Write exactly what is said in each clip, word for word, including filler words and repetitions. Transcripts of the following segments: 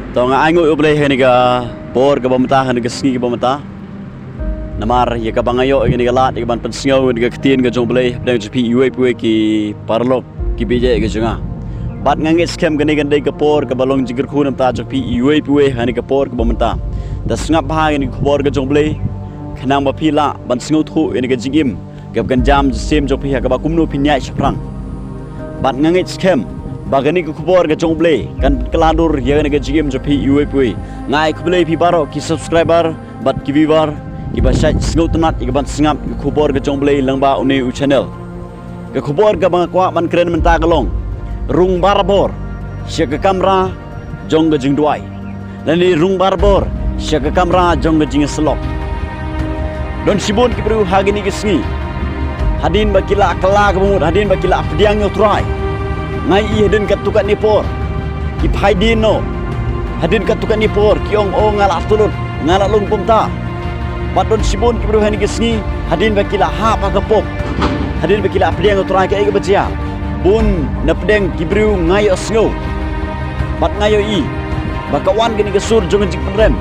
To nga ainguh ïa U Blei ha kane ka por kaba mynta, ha kane ka sngi kaba mynta. Namar ïa kaba nga ïoh ïa kane ka lad ïa kaban pynsngew ïa ka ktien ka jong U Blei hapdeng jong phi iwei pa iwei ki paralok kiba ïeit ka jong nga. Bad nga ngeit skhem kane kan dei ka por kaba long jingkyrkhu na ka bynta jong phi iwei pa iwei ha kane ka por kaba mynta. To sngap bha ïa kane ka khubor ka jong U Blei, khnang ba phi lah ban sngewthuh ïa kane ka jingim kaba kan jam jingsem jong phi ha kaba kumno phin ïaid shaphrang. Bad nga ngeit skhem ba kane ka khubor ka jong U Blei kan kylla dur ïa kane ka jingim jong phi iwei pa iwei. Nga ai khublei ïa phi baroh ki subscriber bad ki viewer kiba shait sngewtynnat ïa kaban sngap ïa ka khubor ka jong U Blei lyngba une u channel. Ka khubor kaba nga kwah ban kren mynta ka long: rung barabor sha ka kamra jong ka jingduwai, lane rung barabor sha ka kamra jong ka jingïasyllok. Don shibun ki briew ha kine ki sngi, hadien ba ki la kylla ka bamut, hadien ba ki la pdiang ïa U Trai, nga ïohi hadien katto katne por ki phai dien noh. Hadien katto katne por ki ong, "O, nga la tlot, nga la long kumta." Bad don shibun ki briew ha kine ki sngi, hadien ba ki la hap ha ka pop, hadien ba ki la pdiang ïa U Trai, kaei kaba jia? Bun na pdeng ki briew nga ïohsngew bad nga ïohi ba ka wan kane ka sur jong ka jingpynrem,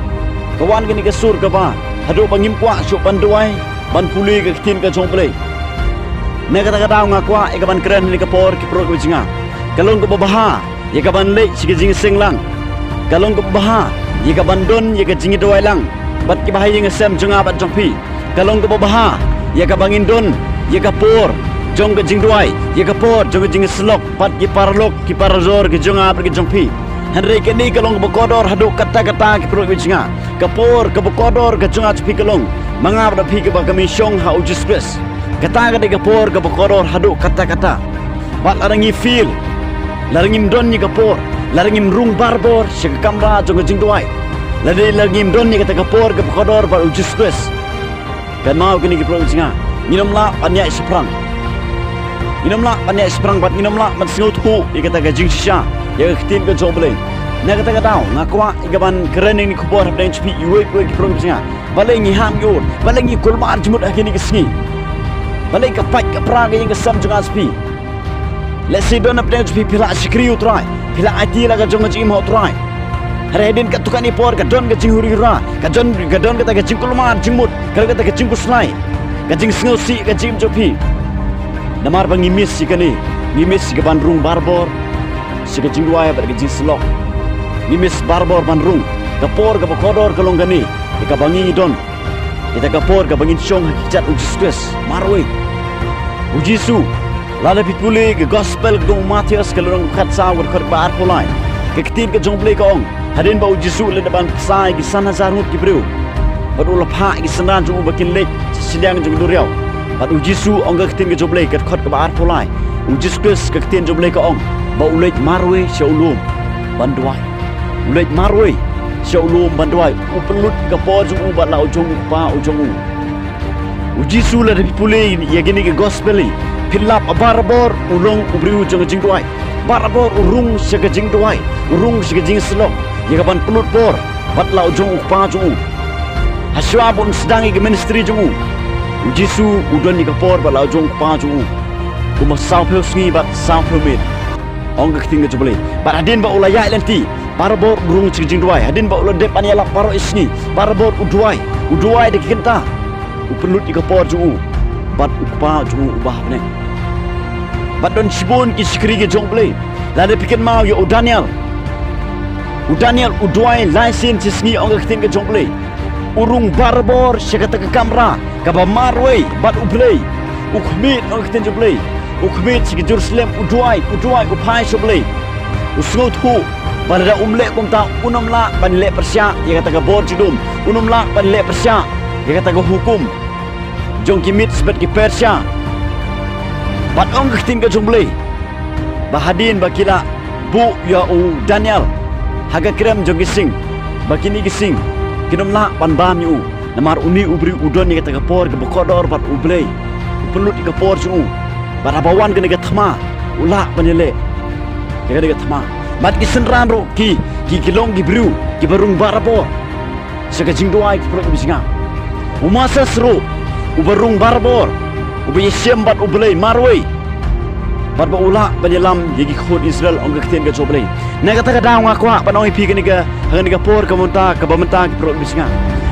ka wan kane ka sur kaba haduh ba ngim kwah shuh ban duwai, ban pule ka ktien ka jong U Blei. Na kata ka daw nga kwah ïa kaban kren ha kane ka por, ki paralok kiba jong nga, ka long kaba bha ïa kaban leit sha ka jingseng lang. Ka long kaba bha ïa kaban don ïa ka jingduwai lang bad kiba ha ïing ha sem jong nga bad jong phi. Ka long kaba bha ïa kaba ngin don ïa ka por jong ka jingduwai, ïa ka por jong ka jingïasyllok bad ki paralok ki parajor ki jong nga bad ki jong phi. Hynrei kane ka long kaba kordor haduh katta katta, ki paralok kiba jong nga. Ka por kaba kordor ka jong nga jong phi ka long ma nga bad phi kaba ka mih shong ha U Jisu Khrist. Kata ka dei ka por kaba kordor haduh katta katta. Bad lada ngi fail, lada ngim don ïa ka por, lada ngim rung barabor sha ka kamra jong ka jingduwai, lada, lada ngim don ïa kata ka por kaba kordor bad U Jisu Khrist, kynmaw kine, ki paralok kiba jong nga, ngin ym lah ban ïaid shaphrang. Ngin ym lah ban ïaid shaphrang bad ngin ym lah ban sngewthuh ïa kata ka jingshisha, ïa ka ktien ka jong U Blei. Na kata ka daw nga kwah ïa kaban kren ïa kane ka khubor hapdeng jong phi iwei pa iwei, ki paralok kiba jong nga. Balei ngi hap ngi ur, balei ngi kulmar jingmut ha kine ki sngi? Balei ka pait ka pra ka ïing ka sem jong nga jong phi? Lehse don na pdeng jong phi, phi la shakri U Trai, phi la aiti la ka jong ka jingim ha U Trai. Hynrei hadien katto katne por ka don ka jinghuri hura, ka don, ka don kata ka jingkulmar jingmut, ka don kata ka jingkhuslai, ka jingsngewsih ka jingim jong phi. Namar ba ngi miss ïa kane, ngi miss ïa kaban rung barabor sha ka jingduwai bad ka jingïasyllok. Ngi miss barabor ban rung. Ka por kaba kordor ka long kane, ïa kaba ngi don, ïa kata ka por kaba ngin shong ha ki kjat U Jisu Khrist marwei. U Jisu, lada phi pule ka gospel ka jong u Mathaios, ka lynnong kaba khatsaw, ka dkhot kaba arphew lai, ka ktien ka jong U Blei ka ong, hadien ba U Jisu u leit ban bsa ïa ki san hajar ngut ki briew bad u la phah ïa ki synran jong u ba kin leit sha shiliang jong ka duriaw. Bad U Jisu, ong ka ktien ka jong U Blei, ka dkhot kaba arphew lai, U Jisu Khrist, ka ktien jong U Blei ka ong ba u leit marwei sha u lum ban duwai. U leit marwei sha u lum ban duwai. U pynlut ïa ka por jong u bad la u jong u Kpa u jong u. U Jisu, lada phi pule ïa kine ki gospel, phin lap barabor u long u briew jong ka jingduwai. Barabor u rung sha ka jingduwai, u rung sha ka jingïasyllok, ïa kaban pynlut por bad la u jong u Kpa jong u. Hashwa ba un sdang ïa ka ministry jong u, U Jisu u don ïa ka por bad la u jong u Kpa jong u kumba sawphew sngi bad sawphew miet. Ong ka ktien ka jong U Blei, bad hadien ba u la ïaid lynti, barabor u rung sha ka jingduwai. Hadien ba u la dep ban ïalap baroh shi sngi, barabor u duwai, u duwai da ki kynta. U pynlut ïa ka por jong u bad u Kpa jong u uba ha bneng. Bad don shibun ki shakri ki jong U Blei. Lada phi kynmaw ïa u Daniel, u Daniel u duwai lai sien shi sngi, ong ka ktien ka jong U Blei. U rung barabor sha kata ka kamra kaba marwei bad U Blei. U khmih, ong ka ktien jong U Blei, u khmih sha ka Jerusalem, u duwai, u duwai, u phai sha U Blei. U sngewthuh ba lada um leh kumta un ym lah ban leh pyrshah ïa kata ka bor jingdum, un ym lah ban leh pyrshah ïa kata ka hukum jong ki Medes bad ki Persia. Bad ong ka ktien ka jong U Blei ba hadien ba ki la buh ïa u Daniel ha ka krem jong ki sing, ba kine ki sing kin ym lah ban bam ïa u. Namar une u briew u don ïa kata ka por kaba kordor bad U Blei. U pynlut ïa ka por jong u. Bad haba wan kane ka thma, u lah ban ïaleh ïa kane ka thma. Bad ki synran ruh ki, ki, ki long ki briew kiba rung barabor sha ka jingduwai, ki paralok kiba jong nga. U Moses ruh uba rung barabor, uba ïashem bad U Blei marwei, bad ba u lah ban ïalam ïa ki khun Israel, ong ka ktien ka jong U Blei. Na kata ka daw nga kwah ban ong ïa phi kane ka Ha kane ka por ka mynta, kaba mynta ki paralok bishna.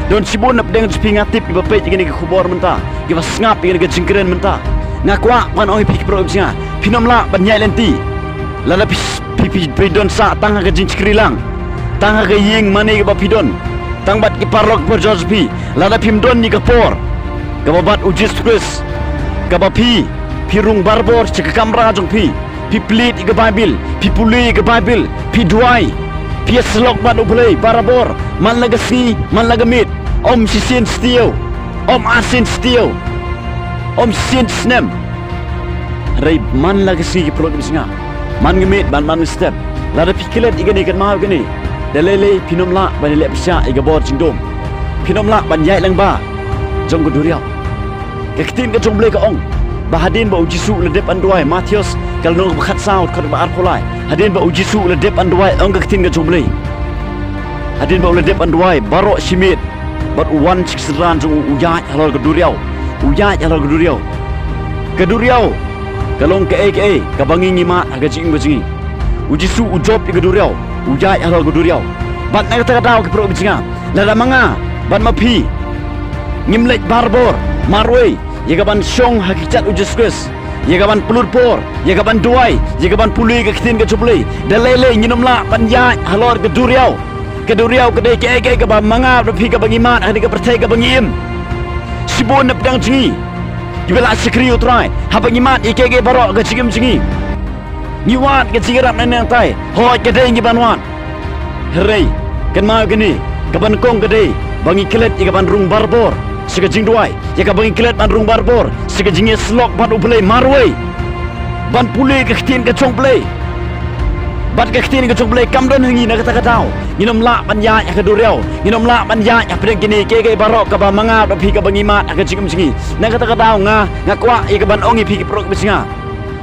Don shibun na pdeng jong phi nga tip kiba peit ïa kane ka khubor mynta, kiba sngap ïa kane ka jingkren mynta. Nga kwah ban ong ïa phi ki paralok bishna, phin ym lah ban ïaid lynti. Lada phi, phi, phi, phi don sah tang ha ka jingshakri lang, tang ha ka ïing mane kaba phi don, tang bad ki paralok parajor jong phi, lada phim don ïa ka por kaba bad U Jisu Khrist, kaba phi, phi rung barabor sha ka kamra jong phi, phi plie ïa ka Baibl, phi pule ïa ka Baibl, phi duwai, phi ïasyllok bad U Blei barabor, man la ka sngi, man la ka miet, ym shisien shi taïew, ym arsien shi taïew, ym shisien shi snem. Hynrei man la ka sngi ki paralok bishna, man ka miet bad man ka step. Lada phi klet ïa kane, kynmaw ïa kane, da lei lei phin ym lah ban ïaleh pyrshah ïa ka bor jingdum. Phin ym lah ban ïaid lyngba jong ka duriaw. Ka ktien ka jong U Blei ka ong ba hadien ba U Jisu u la dep ban duwai, Mathaios ka lynnong kaba khatsaw, dkhot kaba arphew lai. Hadien ba U Jisu u la dep ban duwai, ong ka ktien ka jong U Blei, hadien ba u la dep ban duwai baroh shi miet, bad u wan sha ki synran jong u, u ïaid halor ka duriaw. U ïaid halor ka duriaw. Ka duriaw ka long kaei kaei kaba ngi ngi mad ha ka jingim ka jong ngi. U Jisu u jop ïa ka duriaw, u ïaid halor ka duriaw. Bad na kata ka daw ki paralok bishna, lada ma nga bad ma phi ngim leit barabor marwei ïa ka ban shong ha ki kjat U Jisu Khrist, ïa ka ban pynlut por, ïa ka ban duwai, ïa ka ban pule ka ktien ka jong U Blei, da lei lei ngin ym lah ban ïaid halor ka duriaw. Ka duriaw ka dei kaei kaei kaba ma nga bad phi kaba ngi mad ha kane ka pyrthei kaba ngi im. Shibun na pdeng jong ngi kiba la shakri U Trai, haba ngi mad ïa kaei kaei baroh ha ka jingim jong ngi, ngi wad ka jingïarap na nangtai. Hooid, ka dei ngi ban wad. Hynrei kynmaw ïa kane, ka ban kong ka dei ba ngi klet ïa ka ban rung barabor sha ka jingduwai, ïa ka ba ngi klet ban rung barabor sha ka jingïasyllok bad U Blei marwei, ban pule ka ktien ka jong U Blei. Bad ka ktien ka jong U Blei kam don ha ngi na kata ka daw, ngin ym lah ban ïaid ha ka duriaw, ngin ym lah ban ïaid hapdeng kine kiei kiei baroh kaba ma nga bad phi kaba ngi mad ha ka jingim jong ngi. Na kata ka daw nga, nga kwah ïa ka ban ong ïa phi ki paralok bishna,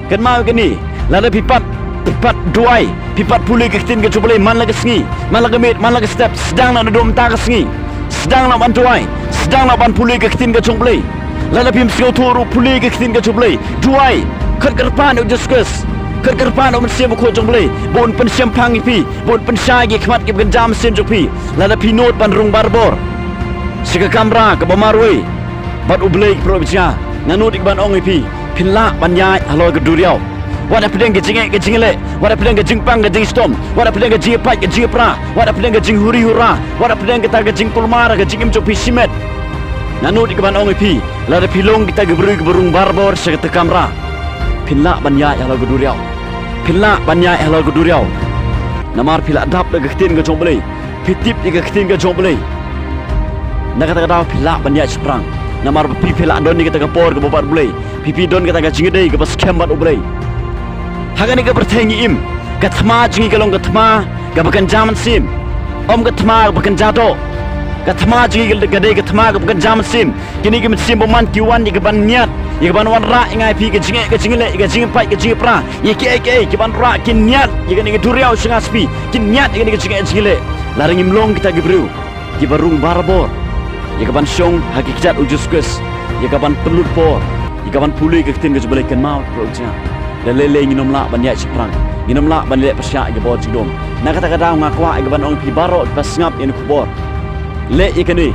kynmaw ïa kane, lada phi pat, phi pat duwai, phi pat pule ka ktien ka jong U Blei man la ka sngi, man la ka miet, man la ka step, sdang noh naduh mynta ka sngi. Sdang noh ban duwai, sdang noh ban pule ka ktien ka jong U Blei. Lada phim sngewthuh ruh, pule ka ktien ka jong U Blei. Duwai, khot kyrpad ïa U Jisu Khrist, khot kyrpad ïa U Mynsiem Bakhuid jong U Blei ba un pynshemphang ïa phi, ba un pynshai ïa ki khmat kiba kynja mynsiem jong phi. Lada phi nud ban rung barabor sha ka kamra kaba marwei bad U Blei ki paralok bishna, nga nud ïa ka ban ong ïa phi, phin lah ban ïaid halor ka duriaw. Wat hapdeng ka jingeh ka jingleh, wat hapdeng ka jingpang ka jingshitom, wat hapdeng ka jingïapait ka jingïapra, wat hapdeng ka jinghuri hura, wat hapdeng kata ka jingkulmar ha ka jingim jong phi shimet, nga nud ïa ka ban ong ïa phi, lada phi long kita ki briew kiba rung barabor sha kata ka kamra, phin lah ban ïaid halor ka duriaw. Phin lah ban ïaid halor ka duriaw. Namar phi la dap da ka ktien ka jong U Blei. Phi tip ïa ka ktien ka jong U Blei. Na kata ka daw phi lah ban ïaid shaphrang. Namar ba phi, phi la don ïa kata ka por kaba bad U Blei. Phi, phi don kata ka jingïadei kaba skhem bad U Blei. Ha kane ka pyrthei ngi im, ka thma jong ngi ka long ka thma kaba kynja mynsiem, ym ka thma kaba kynja doh. Ka thma jong ngi ka dei ka thma kaba kynja mynsiem. Kine ki mynsiem bymman ki wan ïa ka ban niad, ïa ka ban wanrah ïa nga ïa phi, ka jingeh ka jingleh, ïa ka jingpait ka jingpra, ïa kiei kiei, ki ban rah, kin niad ïa kane ka duriaw sha nga sha phi, kin niad ïa kane ka jingeh jingleh. Lada ngim long kita ki briew kiba rung barabor ïa ka ban shong ha ki kjat U Jisu Khrist, ïa ka ban pynlut por, ïa ka ban pule ka ktien ka jong U Blei, kynmaw, paralok jong nga, da lei lei ngin ym lah ban ïaid shaphrang, ngin ym lah ban leh pyrshah ïa ka bor jingdum. Na kata ka daw nga kwah ïa ka ban ong ïa phi baroh kiba sngap ïa kane ka khubor, leh ïa kane,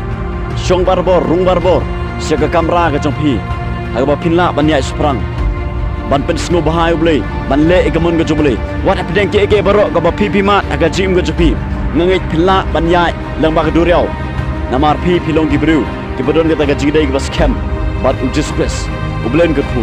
shong barabor, rung barabor sha ka kamra ka jong phi, ha kaba phin lah ban ïaid shaphrang, ban pynsngewbha ïa U Blei, ban leh ïa ka mon ka jong U Blei. Wat hapdeng kiei kiei baroh kaba phi, phi mad ha ka jingim ka jong phi, nga ngeit phin lah ban ïaid lyngba ka duriaw. Namar phi, phi long ki briew kiba don kata ka jingïadei kaba skhem bad U Jisu Khrist. U Blei un kyrkhu.